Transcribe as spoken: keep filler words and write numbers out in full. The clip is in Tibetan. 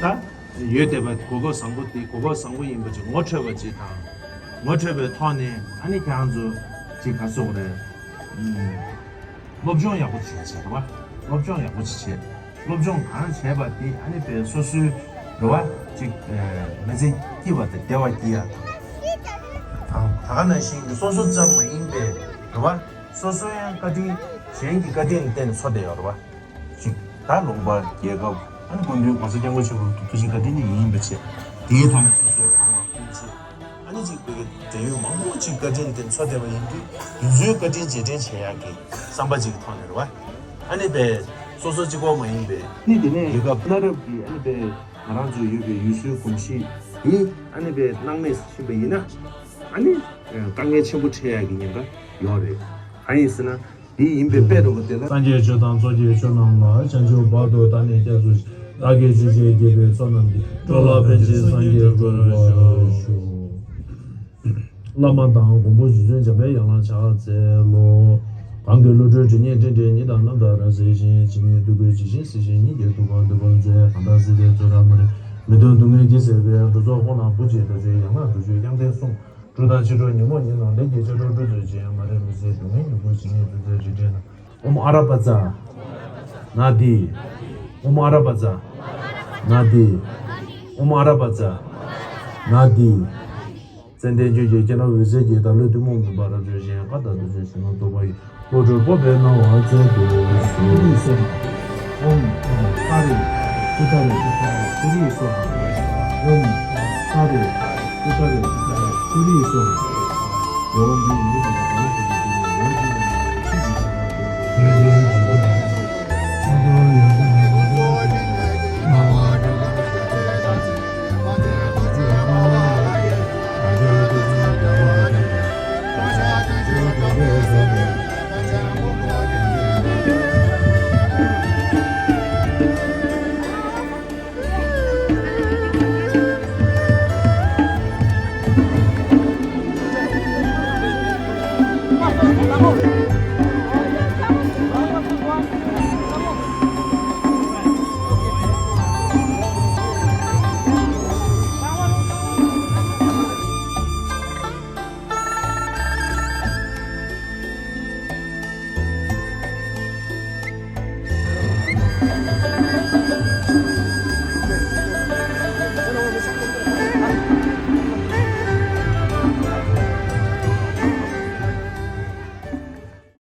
ད་ཡོད་བསྡད་པ་གོ་སྐབས་བཟང་པོ་དེ་གོ་སྐབས་བཟང་པོ་ཡིན་པ་ཅིག་ངོ་འཕྲོད་པ་ཅིག་དང་། ངོ་འཕྲོད་པའི་ཐོག་ནས་ཨ་ནི་ཁྱེད་རང་ཚོ་ཅིག་ག་སོགས་རེད། ཨུམ། སློབ་སྦྱོང་ཡག་པོ་ཅིག་བྱེད་རེད་བ། སློབ་སྦྱོང་ཡག་པོ་ཅིག་བྱེད། སློབ་སྦྱོང་གང་བྱས་པ་དེ་ཨ་ནི་པའི་སོ་སོའི་རེད་བ། ཅིག་ཨ་མི་ཚེ་སྐྱིད་པ་དང་བདེ་བ་སྐྱེ་ཡ་དང་། ད་ག་ནང་བཞིན་གྱི་སོ་སོ་ཙམ་མ་ཡིན་པའི་རེད་བ། སོ་སོ་ཡང་བཀའ་དྲིན་གཞན་གྱི་བཀའ་དྲིན་ལ་བརྟེན་ནས་འཚོ་བསྡད་ཡོད་རེད་བ། ཅིག་ད་ལུང་པ་རྒྱལ་ཁབ་ཨ་ནི་སྐུ་མདུན་༸གོང་ས་༸སྐྱབས་མགོན་ཆེན་པོ་མདོར་བསྡུས་ཀྱི་བཀའ་དྲིན་དེ་ཡིན་པ་བྱས། དེའི་ཐོག་ནས་སོ་སོའི་ཕ་མ་སྤུན་མཆེད། ཨ་ནི་ཅིག་བོད་ཀྱི་འབྲེལ་ཡོད་མང་པོ་ཅིག་བཀའ་དྲིན་དེ་འཚོ་བསྡད་པ་ཡིན་དུས། དེ་ཚོའི་བཀའ་དྲིན་རྗེས་དྲན་བྱེད་ཡག་གི་བསམ་པ་ཅིག་གི་ཐོག་ནས་རེད་བ། ཨ་ནི་པའི་སོ་སོ་གཅིག་པོ་མ་ཡིན་པའི་ནི་དེ་ནས་རྒྱལ་ཁབ་གནའ་རབས་ཀྱི་ཨ་ནི་པའི་ང་རང་ཚོ་ཡོད་པའི་ཡུལ་སྲོལ་གོམས་གཤིས་དེ་ཨ་ནི་པའི་སྣང་མེད་ཕྱིན་པ་ཡིན་ན། ཨ་ནི་དཀའ་ངལ་ཆེན་པོ་འཕྲད་ཡག་གི་ཉེན་ཁ་ཡོད་རེད། གང་ཡིན་ཟེར་ན། དེ་ཡིན་པའི་དཔེ་རུ་དེ་ལ། སངས་རྒྱས་ཆོས་དང་ཚོགས་ཀྱི་མཆོག་རྣམས་ལ། བྱང་ཆུབ་བར་དུ་བདག་ནི་སྐྱབས་སུ་མཆི། བདག་གིས་ཆོས་བྱས་དགེ་བའི་ཚོགས་རྣམས་ཀྱིས། འགྲོ་ལ་ཕན་ཕྱིར་སངས་རྒྱས་འགྲུབ་པར་ཤོག། བླ་མ་དང་མགོན་པོ་རྗེ་བཙུན་འཇམ་པའི་དབྱངས་ལ་ཕྱག་འཚལ་ལོ། གང་གི་བློ་གྲོས་སྒྲིབ་གཉིས་བྲལ་ཏེ། ཉིད་དང་རྣམ་དག་རབ་གསལ་ཞིང་། ཇི་སྙེད་བདུད་ཀྱི་ཇི་བཞིན་གཟིགས་ཤིང་། ཉིད་ཀྱི་ཐུགས་ཀར་འདོད་པ་མཛད། གང་དག་སྲིད་པའི་བཙོན་རར་མ་རིག་མི་མཐུན་སྡུག་བསྔལ་གྱིས་བསད་པའི། འགྲོ་ཚོགས་ཁོང་རྣམས་བུ་གཅིག་ལྟར་མཛད། ཡང་དག་བདུད་ཆོས་རྐྱང་ཕྲན་གསུམ། སྒྲུབ་དང་ཕྱི་སྒྲོལ་ཉོན་མོངས་ཉིད་རྣམས་ལས་ཀྱི་ཕྱི་སྒྲོལ་སྤྲུལ་ཚུལ་ཅན། མ་རིག་མུན་སེལ་སྡུག་བསྔལ་མྱུ་གུ་ཇི་སྙེད་བདུད་རྩིའི་རིགས་འདྲེས་རྣམས། ཨོཾ་ཨ་ར་པ་ཙ་ན་དྷཱིཿ། ཨོཾ་ཨ་ར་པ་ཙ་ན་དྷཱིཿ། ཨོཾ་ཨ་ར་པ་ཙ་ན་དྷཱིཿ། ཙནྡན་ཆོས་ཀྱི་སྤྱན་རབ་འོད་ཟེར་གྱིས། བདག་བློའི་གཏི་མུག་མུན་པ་རབ་བྱང་ཞིང་། བཀའ་དང་བསྟན་བཅོས་ཞུས་ན་རྫོགས་པ་ཡི། བློ་གྲོས་སྤོབས་པའི་སྣང་བ་སྩལ་དུ་གསོལ། ཨོཾ་ཏཱ་རེ་ཏུཏྟཱ་རེ་ཏུ་རེ་སྭཱ་ཧཱ། ཨོཾ་ཏཱ་རེ་ཏུཏྟཱ་རེ་ཏུ་རེ་སྭཱ་ཧཱ། ཡང་འདི་ཡིན་པའི་གང་ཞིག